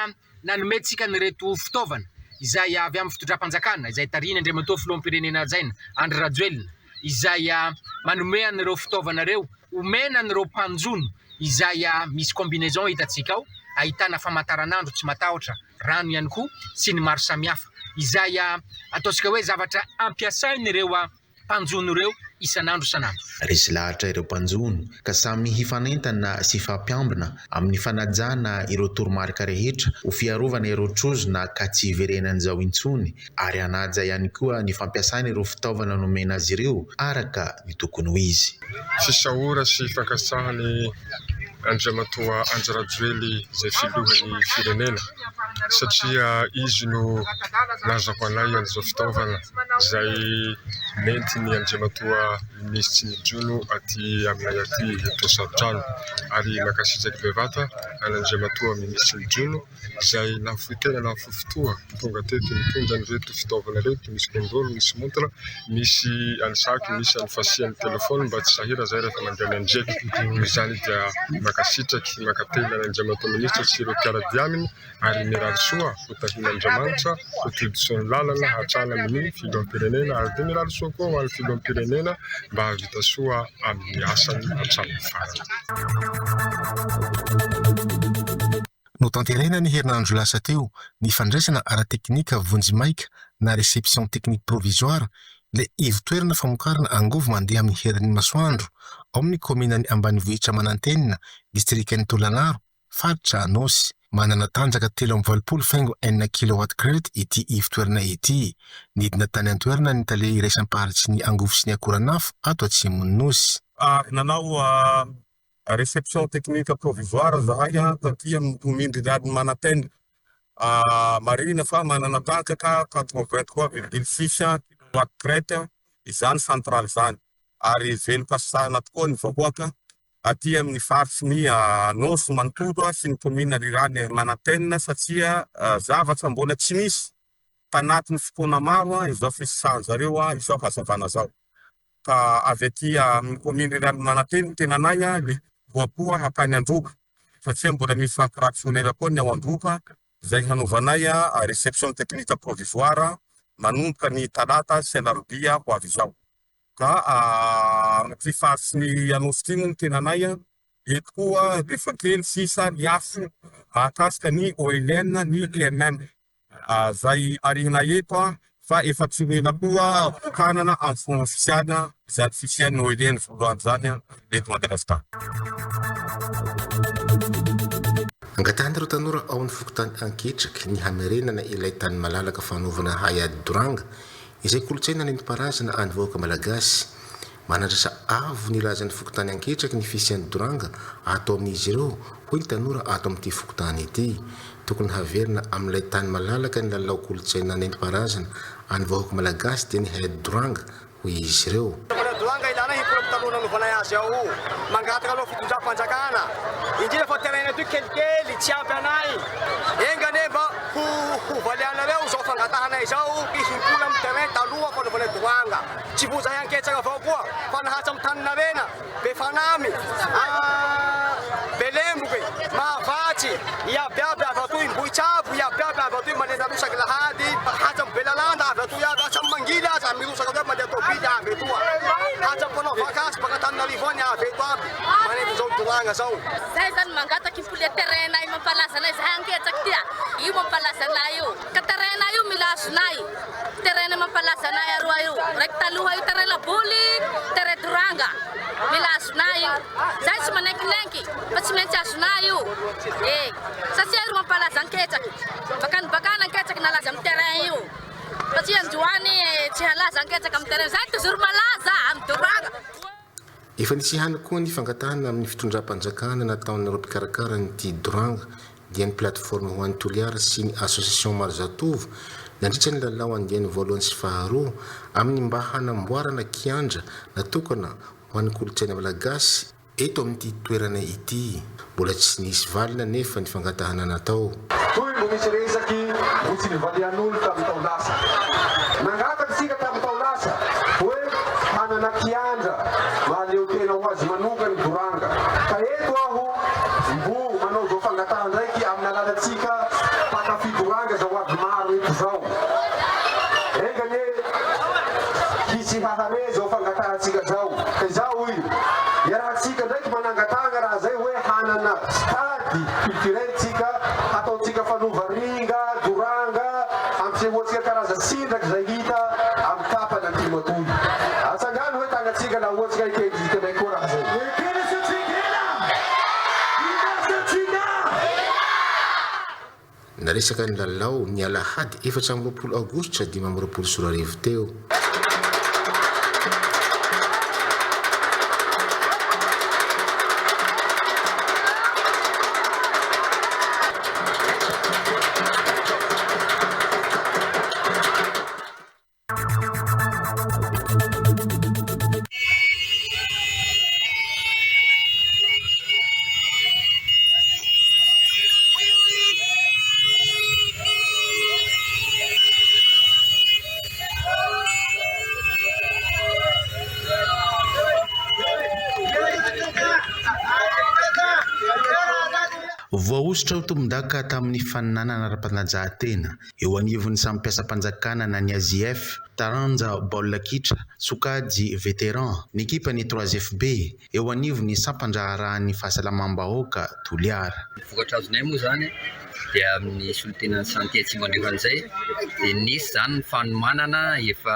Nanome antsika an'ireto fitaovana. izay avy amin'ny fitondram-panjakana izay tarihin'Andriamatoa Filoham-pirenena hajaina Andry Rajoelina izay manome an'ireo fitaovana ireo omena an'ireo mpanjono izay misy combinaison hitantsika ao ahitana famantaranandro tsy matahotra rano ihany koa sy ny maro samihafa izay ataontsika hoe zavatra ampiasain'ireo mpanjono ireo isan'andro isan'andro. Resy lahatra ireo mpanjono ka samy hifanentana sy hifampiambina amin'ny fanajana ireo toromarika rehetra ho fiarovana ireo trozona ka tsy hiverenan'izao intsony ary hanaja ihany koa ny fampiasana ireo fitaovana nomena azy ireo araka ny tokony ho izy. Fisaora sy fankasitrahana Andriamatoa Andry Rajoely izay filohan'ny firenena satria izy no nahazahoanay an'izao fitaovana izay nentiny Andriamatoa minisitry ny jono aty aminay aty eto Sarotrano ary mankasitraky bevata an'Andriamatoa minisitry ny jono izay nahafoy tena nahafoy fotoa tonga teto nitondra an'ireto fitaovana ireto, misy kondolo, misy montre, misy an'ny sac, misy an'ny fasian'ny telephone mba tsy sahira zay rehefa mandeha mianjera. Noho izany dia mankasitraky, mankatelina an'Andriamatoa Minisitra sy ireo mpiara-dia aminy ary mirary soa ho tahian'Andriamanitra ho todisoa ny lalana hatrany amin'ny filoham-pirenena ary dia mirary soa koa ho an'ny filoham-pirenena mba hahavita soa amin'ny asany hatramin'ny farany. Notanterahina ny herinandro lasa teo ny fandraisana ara-teknika vonjimaika na réception technique provisoire ilay ivon-toerana famokarana angovo mandeha amin'ny herin'ny masoandro ao amin'ny kaominan'ny ambanivohitra Manantenina, distrikan'i Tolagnaro, faritra Anôsy. Manana tanjaka 83 faingo enina kilowatt crête ity ivon-toerana ity. Nidina tany an-toerana ny tale iraisam-paritry ny angovo sy ny akoranafo ato atsimon'ny Nosy. Nanao réception technique provisoire zahay taty amin'ny commune rurale Manantena. Marihina fa manana tanjaka 83,6 kilowatt crête izany centrale izany ary velom-pasisahana tokoa ny vahoaka aty amin'ny faritry ny Anôsy manontolo sy ny commune rurale Manantena satria zavatra mbola tsy nisy tanatin'ny fotoana maro izao fisisahan-jareo izao hazavana izao. Ka avy aty amin'ny commune rurale Manantena ny tenanay dia voapoa hankany Androka satria mbola misy fractionnaire koa ny ao Androka izay hanaovanay réception technique provisoire manomboka ny talata sy alarobia ho avy izao. Ka amin'ity faritry ny Anôsy ity moa ny tenanay, eto koa rehefa kely sisa ny afo mahakasika ny OLN ny EMM. Izay arihina eto fa efa tsy ho ela koa hotokanana amin'ny fomba ofisialy izany fisian'ny OLN voalohany izany eto Madagasikara. Angatahan'ireo tanora ao amin'ny fokontany Anketraky ny hamerenana ilay tany malalaka fanaovana haiady doranga izay kolontsaina nentim-paharazana an'ny vahoaka malagasy. Manandratra avo ny lazan'ny fokontany Anketraky ny fisian'ny doranga ato amin'izy ireo, hoy ny tanora ato amin'ity fokontany ity. Tokony haverina amin'ilay tany malalaka ny lalao kolontsaina nentim-paharazana an'ny vahoaka malagasy dia ny haiady doranga, hoy izy ireo. Fanaovana doranga ilana hipoitra taloha nanovanay azy ao. Mangataka aloha fitondram-panjakana, indrindra fa terrain toy kelikely tsy ampy anay. Enga anie mba ho hovalianareo izao fangatahanay izao himpoly amin'ny terrain taloha fanaovanay doranga. Tsy vo zahay anketsaka avao koa fa nahatsy amin'ny taninarena, Befanamy, Belemboky, Mahavatsy, iabiaby avy atoy, Mbohitsabo, iabiaby avy atoy mandeha mirosaky lahady, hatsy amin'ny Belalanda avy atoy aby, hatsy amin'ny Mangily aza mirosaky atoy aby mandeha tôbily avy etoa, hatsy amin'ny mpanao vakansy baka Antananarivo any avy eto aby manenty zao doragna zao. Zay zany mangataky impoly terrain nay mampalaza anay zahay anketsaky ty a, io mampalaza anay io, ka terrain nay io mila azonay. Terrain mampalaza anay aroa io. Raiky taloha io terrain laboly, terrain doranga. Mila azonay io. Zay tsy manenkinenky fa tsy maintsy azonay io. Eh, satria io mampalaza anketsaky. Bakany bakany anketsaky nalaza amin'ny terrain io. Fa tsy androany tsy halaza anketsaky amin'ny terrain. Zay toujours malaza amin'ny doranga. Efa nisy ihany koa ny fangatahana amin'ny fitondram-panjakana nataon'ireo mpikarakara ny Tia Doranga dia ny Plateforme ho an'i Toliara sy ny Association Marizatovo nandritra ny lalao andiany voalohany sy faharoa amin'ny mba hanamboarana kianja natokana ho an'ny kolontsaina malagasy eto amin'ity toerana ity. Mbola tsy nisy valiny anefa ny fangatahana natao. Toy mbo misy resaky mbo tsy nivalian'olo tamin'ny tao-lasa. Nangataka isika tamin'ny tao-lasa hoe hanana kianja mahaleo tena ho azy manoka ny Doranga. Ka eto aho mbo manao zao fangataha ndraiky amin'ny alalantsika mpankafy Doranga zao avy maro eto zao. iarahantsika zao. Ka izao hoy, iarahantsika ndraiky manangatagna raha zay hoe hanana stade culturel tsika, hataontsika fanova ringa, doranga, hampisehoantsika karaza tsindraky zay hita amy tapany antimo atoy. Atsangano hoe tagnatsika laha ohatsy ka ekenay koa raha zay. Naresaka ny lalao ny alahady 24 aogositra 2025 teo. Voahosotra ho tompondaka tamin'ny faninanana ara-panatanjahantena Eo anivon'ny samy mpiasam-panjakana na ny AJF, taranja baolina kitra, sokajy vétéran, ny ekipan'ny Trois FB, eo anivon'ny sampan-draharahan'ny fahasalamam-bahoaka Toliara. Ny vokatra azonay moa izany dia amin'ny solontenan'ny Santé Atsimo Andrefana izay dia nisy izany ny fanomanana efa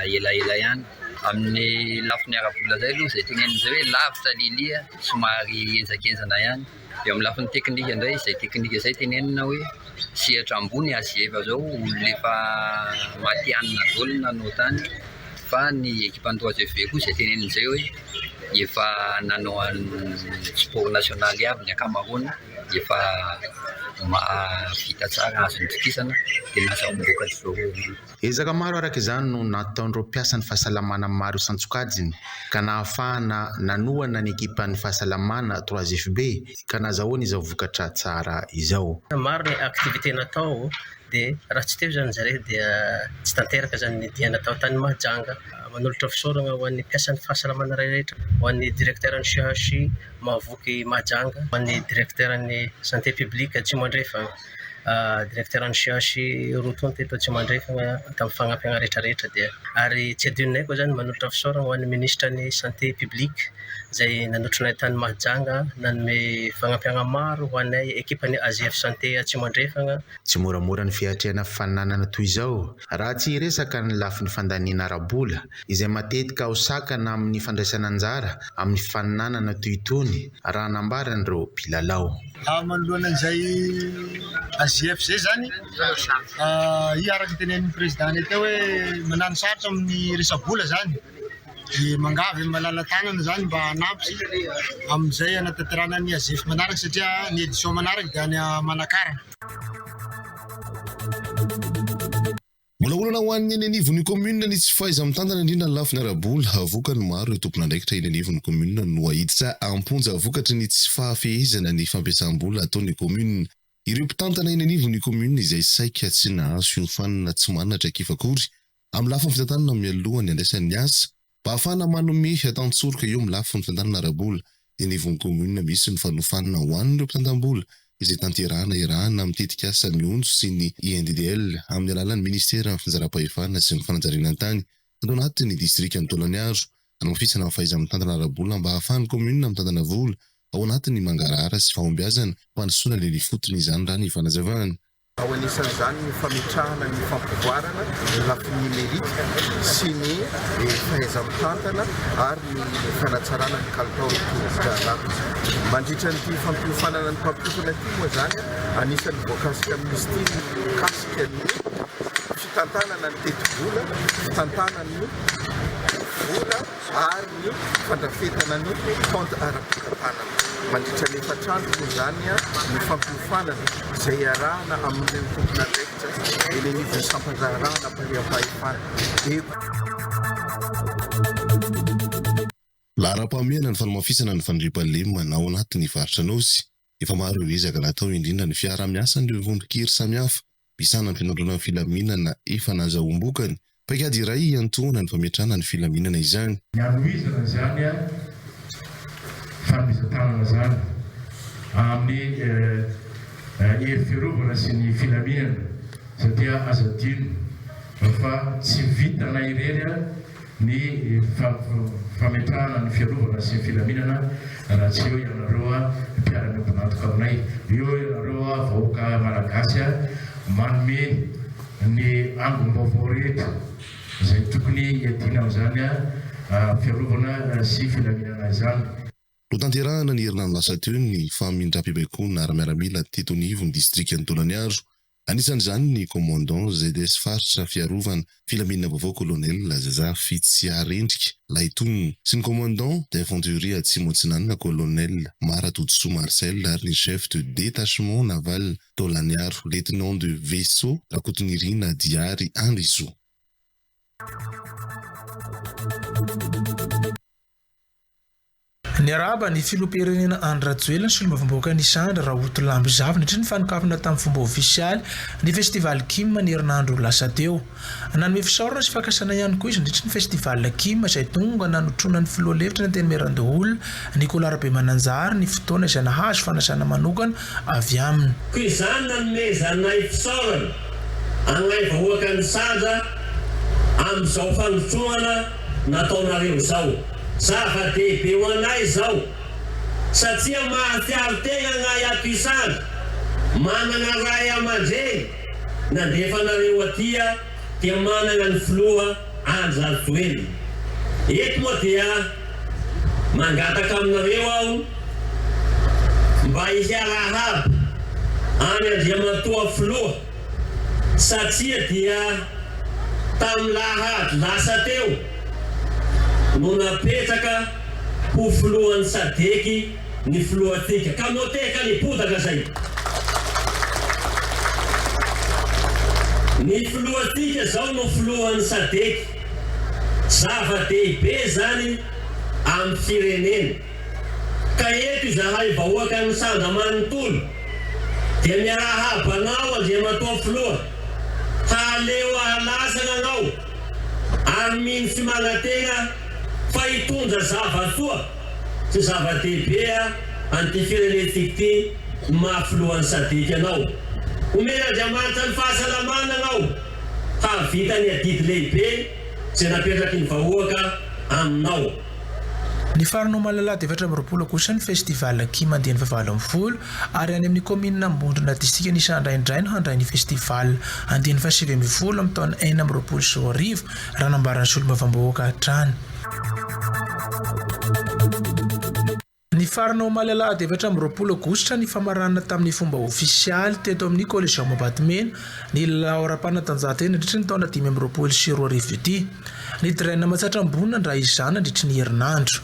elaela ihany. Amin'ny lafiny ara-bola izay aloha izay tenenina izay hoe lavitra lilia, somary henjakenjana ihany. Eo amin'ny lafiny teknika indray, izay teknika izay tenenina hoe sehatra ambony azy efa zao olona efa matihanina daholo no nanao tany fa ny ekipan'ny trois FV koa izay tenenina izay hoe efa nanao an'ny sport nasionaly avy ny ankamaroany, efa mahavita tsara azo nitokisana dia nazahoam-bokatra izao. Ezaka maro araka izany no nataon'ireo mpiasan'ny fahasalamana maro isan-tsokajiny ka nahafahana nanohana ny ekipan'ny fahasalamana Trois FB ka nazahoana izao vokatra tsara izao. Maro ny activité natao dia raha tsy teo izany zareo dia tsy tanteraka izany ny dia natao tany Mahajanga. Manolotra fisaorana ho an'ny mpiasan'ny fahasalamana rehetra, ho an'ny directeur ny CHU Mahavoky Mahajanga, ho an'ny directeur ny santé publique Atsimo Andrefana. Directeur ny CHU roa tonta eto Atsimo Andrefana tamin'ny fanampiana rehetra rehetra dia ary tsy adinonay koa izany manolotra fisaorana ho an'ny minisitra ny santé publique izay nanotrona ahy tany Mahajanga nanome fanampiana maro ho anay ekipan'ny AGF santé Atsimo Andrefana. Tsy moramora ny fiatrehana fananana toy izao raha tsy hiresaka ny lafiny fandaniana ara-bola izay matetika ho sakana amin'ny fandraisana anjara amin'ny fifaninanana toy itony raha nambaran'ireo mpilalao. Manoloana an'izay AJF izay izany, i araka ny tenenin'ny président-nay teo hoe manano sarotra amin'ny resa-bola izany, dia mangavy ny malala-tanana izany mba hanampy amin'izay hanatanterahana ny AJF manaraka satria ny édition manaraka dia any Manakara. Mbola olana ho an'ny eny anivon'ny kaominina ny tsy fahaiza-mitantana indrindra ny lafiny ara-bola. Vokany, maro ireo tompon'andraikitra eny anivon'ny kaominina no aiditra am-ponja vokatry ny tsy fahafehezana ny fampiasam-bola ataon'ny kaominina. Ireo mpitantana eny anivon'ny kaominina izay saika tsy nahazo fiofanana tsy manana traikefa akory amin'ny lafiny fitantanana mialoha ny handraisany ny asa Mba hahafahana manome tantsoroka eo amin'ny lafiny fitantanana ara-bola eny anivon'ny kaominina misy ny fanofanana ho an'ireo mpitantam-bola izay tanterahana iarahana amin'ny tetikasa Mionjo sy ny INDDL amin'ny alalan'ny minisiteran'ny Fitsinjaram-pahefana sy ny fanajariana ny tany ato anatin'ny distrikan'i Taolagnaro hanamafisana ny fahaiza-mitantana ara-bola mba hahafahan'ny kaominina mitantana vola ao anatin'ny mangarahara sy fahombiazana fandrosoana ny eny ifotony izany raha ny fanazavana. Ao anisan'izany ny fametrahana ny fampivoarana ny lafiny nomerika sy ny fahaiza-mitantana ary ny fanatsarana ny kalitaon'ny tolo-draharaha. Mandritra an'ity fampiofanana ny mpampiofana ity moa izany, anisan'ny voakasika amin'izy ity ny mikasika ny fitantanana ny tetibola, fitantanana ny vola ary ny fandrafetana ny compte ara-pitantanana. Mandritra ny efatr'andro moa izany ny fampiofanana izay iarahana amin'ireo tompon'andraikitra eny anivon'ny sampan-draharahana mpariam-pahefana eto. Laharam-pahamehana ny fanamafisana ny fandriampahalemana ao anatin'ny faritra Anôsy. Efa maro ireo ezaka natao indrindra ny fiaraha-miasan'ireo vondron-kery samihafa misahana ny fitandroana ny filaminana efa nazahoam-bokany. Paikady iray hiantohana ny fametrahana ny filaminana izany. Ny hanohizana izany fanomezan-tanana izany amin'ny hery fiarovana sy ny filaminana satria aza adino fa tsy vitanay irery. ny fametrahana ny fiarovana sy ny filaminana raha tsy eo ianareo mpiara-miombon'antoka aminay, eo ianareo vahoaka Malagasy manome ny angom-baovao rehetra izay tokony hiadiana amin'izany fiarovana sy filaminana izany. Notanterahina ny herinandro lasa teo ny famindram-pibaikoana ara-miaramila teto anivon'ny distrikan'i Tolagnaro. Anisan'izany ny Commandant ZS Faritra Fiarovana Filaminana Vaovao Colonel Zafitsiarendrika Lahitony sy ny Commandant d'Infanterie Atsimo Atsinanana Colonel Mara Todisoa Marcel ary ny Chef de Détachement Naval Tolagnaro Lieutenant de Vaisseau Rakotonirina Diary Andrisoa. Niarahaba ny filoham-pirenena Andry Rajoelina ny solombavambahoakan'i Isandra, Rahotolambo Zavy, nandritra ny fanokafana tamin'ny fomba ofisialy ny Festival Kim ny herinandro lasa teo. Nanome fisaorana sy fankasana ihany koa izy nandritra ny Festival Kim izay tonga nanotrona ny filoha lefitry ny Antenimierandoholona, Nicolas Rabemananjary, ny fotoana izay nahazo fanasana manokana avy aminy. Koa izany nanomezanay fisaorana agnay vahoakan'Isandra amin'izao fanotrohana nataonareo izao. Zava-dehibe ho anay izao satria mahatsiaro tegna agnay ato Isandra managna ray aman-dreny nandefa anareo aty dia managna ny filoha Andry Rajoelina. Eto moa dia mangataka aminareo aho mba hiarahaba any Andriamatoa Filoha satria dia tamin'ny lahady lasa teo no napetraka ho filohan'ny Sadec ny filohantsika ka moteka ny bodaka zay. Ny filohantsika zao no filohan'ny Sadec. Zava-dehibe zany amin'ny firenena. Ka eto izahay vahoakan'ny Sandra manontolo dia miarahaba anao Andriamatoa Filoha, hahaleo ahalasana anao ary mino sy manantena fa hitondra zava-tsoa sy zava-dehibe an'ity firenentsika ity ny maha filohan'ny Sadec anao. Omen'Andriamanitra ny fahasalamana anao hahavita ny adidy lehibe izay napetraky ny vahoaka aminao. Nifarana omaly alahady 24 aogositra ny Festival Kim andiany fahavalo ambin'ny folo ary any amin'ny kaominina Ambondrona distrikan'i Isandra indray no handray ny Festival andiany faha-19 amin'ny taona 2026 raha nambaran'ny solombavambahoaka hatrany. Nifarana omaly alahady 24 aogositra ny famaranana tamin'ny fomba ofisialy teto amin'ny Coliseum Ambatomena ny lalao ara-panatanjahantena nandritra ny taona 2025 ity. Ny Drain Matsiatra Ambony nandray izany nandritry ny herinandro.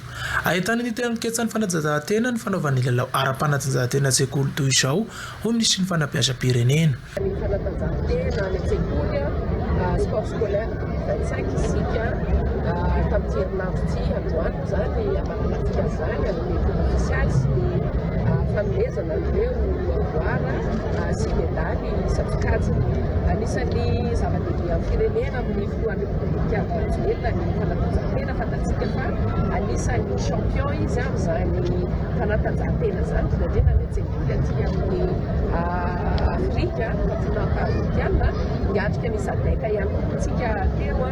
Ahitana ny tenin-ketsan'ny fanatanjahantena ny fanaovan'ny lalao ara-panatanjahantena an-tsekoly toy izao, hoy ny minisitry ny fanabeazam-pirenena. Ny fanatanjahantena any an-tsekoly, sport scolaire 2025 isika tamin'ity herinandro ity, androany moa izany hamaranantsika an'izany amin'ny fomba ofisialy sy ny fanomezana an'ireo amboara sy medaly isan-tsokajiny. Anisan'ny zava-dehibe amin'ny firenena amin'ny filohan'ny Repoblika Andry Rajoelina ny fanatanjahantena, fantatsika fa anisan'ny champion izy amin'izany fanatanjahantena izany, indrindra indrindra any an-tsekoly aty amin'ny Afrika, continent afrikana. Niatrika ny SADC ihany koa isika teo,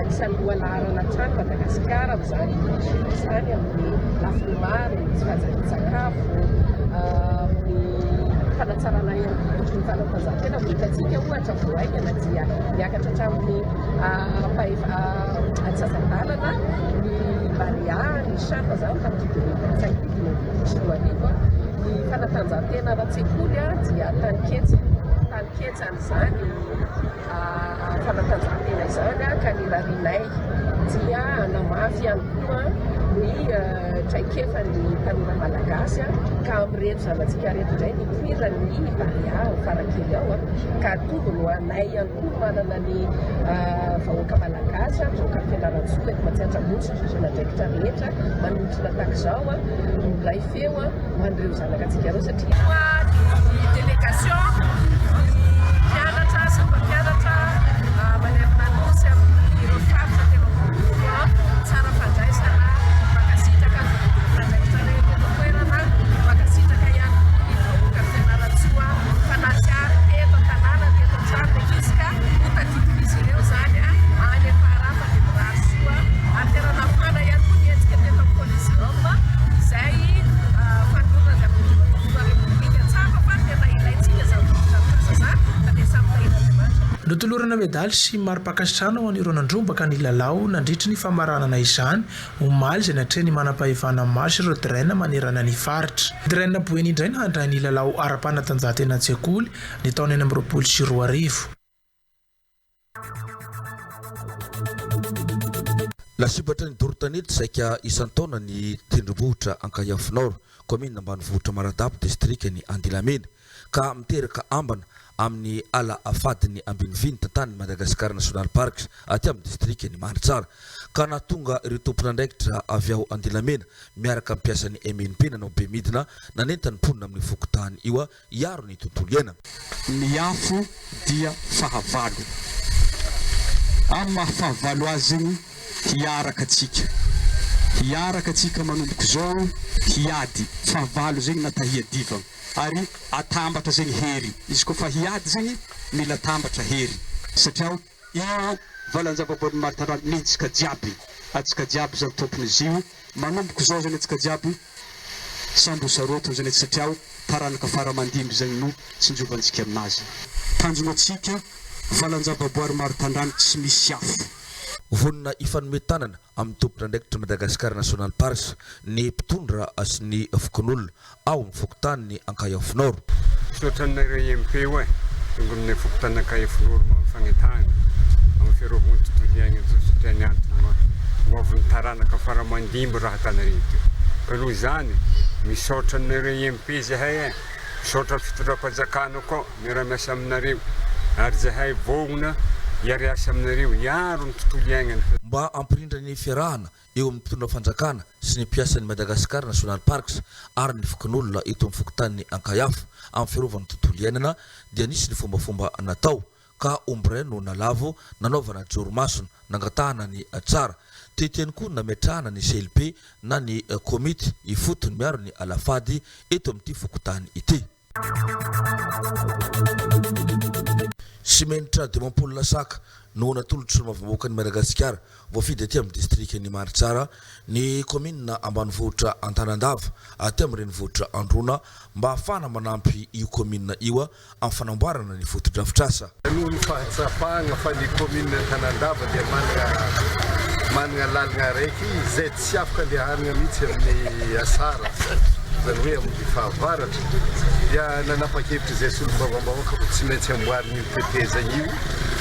anisan'ny lohalaharana hatrany Madagasikara amin'izany izany amin'ny lafiny maro, ny tsy fanjarian-tsakafo, amin'ny fanatsarana ihany koa ny fanatanjahantena. Vao hitantsika ohatra vao haingana dia niakatra hatramin'ny antsasa-dalana ny Barea, ny CHAN izany tamin'ity 2025 ity, 2025. Ny fanatanjahantena ara-tsekoly dia taninketsa, taninketsa an'izany fanatanjahantena izany ka ny rarianay dia hanamafy ihany koa ny traikefan'ny tanora malagasy ka amin'ireto zanatsika ireto indray ny hipoiran'ny Barea ao Farakely ao ka tombony ho anay ihany koa ny manana ny vahoaka malagasy, ny vahoakan'i Fianarantsoa eto Matsiatra Ambony sy ny tompon'andraikitra rehetra manotrona tahaka izao miray feo ho an'ireo zanakatsika ireo satria Ny délégation, ny mpianatra sy ny mpampianatra manerana ny Nosy amin'ireo faritra 23, tsara fandraisana, mankasitraka ny tompon'andraikitra rehetra eto an-toerana, mankasitraka ihany koa ny vahoakan'i Fianarantsoa fa nahatsiaro teto an-tanàna, teto an-trano ny ankizy ka ho tadidin'izy ireo izany any am-para fa dia mirary soa. Notolorana medaly sy mari-pankasitrahana ho an'ireo nandrombaka ny lalao nandritry ny famaranana izany omaly izay natrehin'ny manampahefana maro sy ireo Dren manerana ny faritra. Dren Boeny indray no handray ny lalao ara-panatanjahantena an-tsekoly ny taona 2026. Lasibatra ny doro tanety saika isan-taona ny tendrombohitra Ankahiafonoro, kaominina ambanivohitra Maradabo, distrikan'i Andilamena, ka miteraka ambana amin'ny ala fadiny Ambiniviny tantanin'ny Madagascar National Parks aty amin'ny distrikan'i Mandritsara, ka nahatonga ireo tompon'andraikitra avy ao Andilamena miaraka amin'ny mpiasan'ny MNP nanao bemidina nanentana ny mponina amin'io fokontany io hiaro ny tontolo iainana. Ny afo dia fahavalo. Amin'ny maha fahavalo azy zegny, hiaraka tsika. Hiaraka tsika manomboka izao hiady. Fahavalo zegny natao hiadivagna. Ary atambatra zegny hery. Izy koa fa hiady zegny, mila atambatra hery. Satria Io valan-javaboary mahatarano nintsika jiaby, atsika jiaby zany tompony izy io, manomboko zao zany atsika jiaby samby ho sarotiny zany satria taranaka fara aman-dimby zany no tsinjovantsika aminazy. Tanjona atsika valan-javaboary maro tandrano tsy misy afo. Vonona hifanome tanana amin'ny tompon'andraikitry Madagascar National Parks ny mpitondra sy ny fokonolona ao amin'ny fokontanin'i Ankahiafonoro. Misaotra anareo IMP o e, tonga amin'ny fokontany Ankahiafonoro manao fagnetahana amin'ny fiarovana ny tontolo iainana zao satria ny antony ma ho avin'ny taranaka fara aman-dimby raha tanareo ity. Ka noho izany, misaotra anareo IMP zahay e, misaotra ny fitondram-panjakana koa miara-miasa aminareo ary zahay vognona hiara-hiasa aminareo hiaro ny tontolo iainana. Mba hampirindra ny fiarahana eo amin'ny mpitondra fanjakana sy ny mpiasan'ny Madagascar National Parks ary ny fokonolona eto amin'ny fokontanin'i Ankaiafo amin'ny fiarovana ny tontolo iainana dia nisy ny fombafomba natao ka omby iray no nalavo nanaovana joro masina nangatahana ny tsara. Teto ihany koa no nametrahana ny CLP na ny komity ifotony miaro ny alafady eto amin'ity fokontany ity. Simenitra 50 lasaka no natolotry solombavambahoakan'i Madagasikara voafidy aty amin'ny distrikan'i Mahatsara ny kaominina ambanivohitra Antanandava aty amin'ny renivohitra Androna mba hahafahana manampy io kaominina io amin'ny fanamboarana ny fotodrafitrasa. Noho ny fahatsapagna fa ny kaominina Antanandava dia managna managna lalagna araiky izay tsy afaka andehanagna mihitsy amin'ny asara, izany hoe amin'ny fahavaratra, dia nanapa-kevitra izay solombavambahoaka fa tsy maintsy amboarina io tetezagna io,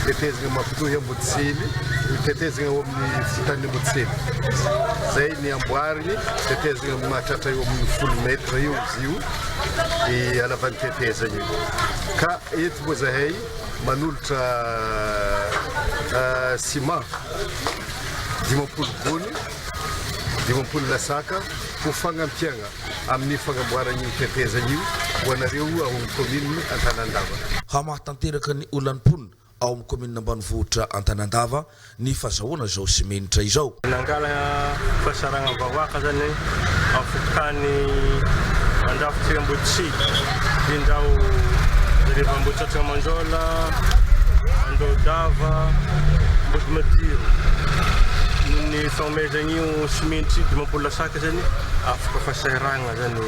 tetezagna mampitohy Ambodisily, ny tetezagna ao amin'ny fokontany Ambodisily. Izay ny amboarigny, tetezagna mahatratra eo amin'ny folo mètre eo izy io. ny halavan'ny tetezana io. Ka eto moa zahay manolotra ciment 50 gony, 50 lasaka ho fagnampiagna amin'ny fagnamboaragna io tetezana io ho anareo ao amin'ny commune Antanandava. Hamaha tanteraka ny olan'ny mponina ao amin'ny kaominina ambanivohitra Antanandava ny fazahoana izao simenitra izao. Nangala fahasaranam-bahoaka zany ao fokontany Andrafotsy Ambodisy, indrindra ao Jereva Ambohitratrana Manjola, Andohodava, Ambodimadiro. Noho ny fanomezana io simenitra io 50 lasaka zany afaka fahasahiranana zany eo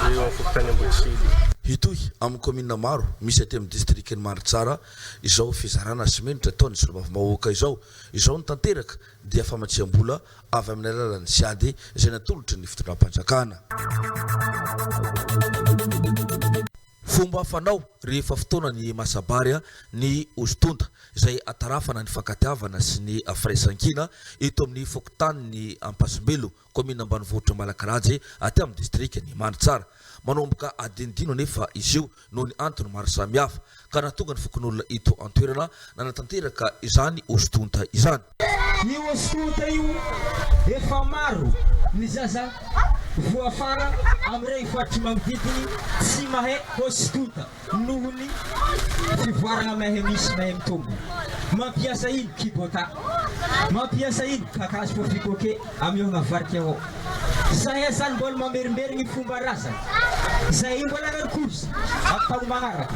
amin'ny fokontany Ambodisily. Hitohy amin'ny kaominina maro misy aty amin'ny distrikan'i Mandritsara izao fizarana simenitra ataon'ny solombavambahoaka izao. Izao no tanteraka dia famatsiam-bola avy amin'ny alalan'ny Siady izay natolotry ny fitondram-panjakana. Fomba fanao rehefa fotoana ny masabary ny hosotonta izay atarafana ny fankatiavana sy ny firaisankina eto amin'ny fokontanin'i Ampasimbelo kaominina ambanivohitra Ambalakaraje, aty amin'ny distrikan'i Mandritsara. Manomboka adinodino anefa izy io noho ny antony maro samihafa, ka nahatonga ny fokonolona eto an-toerana nanatanteraka izany hosotonta izany. Io hosotonta io efa maro ny zaza voafara amin'ireny faritry magnodidiny tsy mahay hosotonta. Noho ny fivoarana mahay misy mahay mitombo. Mampiasa ino kibota. Mampiasa ino kakazo fô fikoke amiôgna varika ao. Zahay zany mbola mamerimberigny fomba razana. Zahay mbola hagnano course am taogno magnaraka.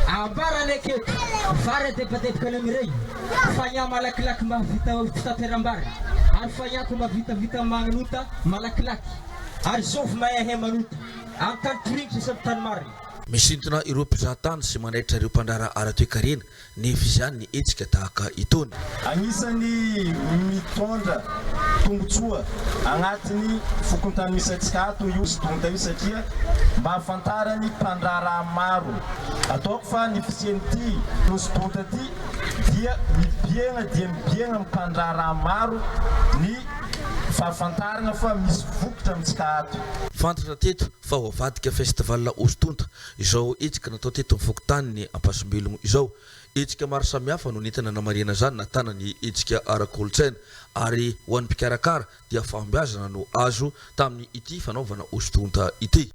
Ambaranay aketo vary adebadeboka any amiregny fa gna malakilaky mahavita fitateram-bary ary fa gna ko mahavitavita magnonota malakilaky ary zovy mahehe manota am tany torinitra sy am tany marina. Misintona ireo mpizahatany sy manaitra ireo mpandraharaha ara-toekarena ny fisian'ny hetsika tahaka itony. Anisan'ny mitondra tombontsoa agnatin'ny fokontany misy antsika ato io Sdonta io satria mba ahafantaran'ny mpandraharaha maro. Ataoko fa ny fisian'ity Sdonta ity dia mibiagna dia mibiagna amin'ny mpandraharaha maro ny fahafantarana fa misy vokatra amintsika ato. Fantatra teto fa ho avadika festival Osdonta izao hetsika natao teto amin'ny fokontanin'i Ampasimbelomo izao. Hetsika maro samihafa no nentina namarihana izany nahitana ny hetsika ara-kolontsaina ary ho an'ny mpikarakara dia fahombiazana no azo tamin'ny ity fanaovana hosodonta ity.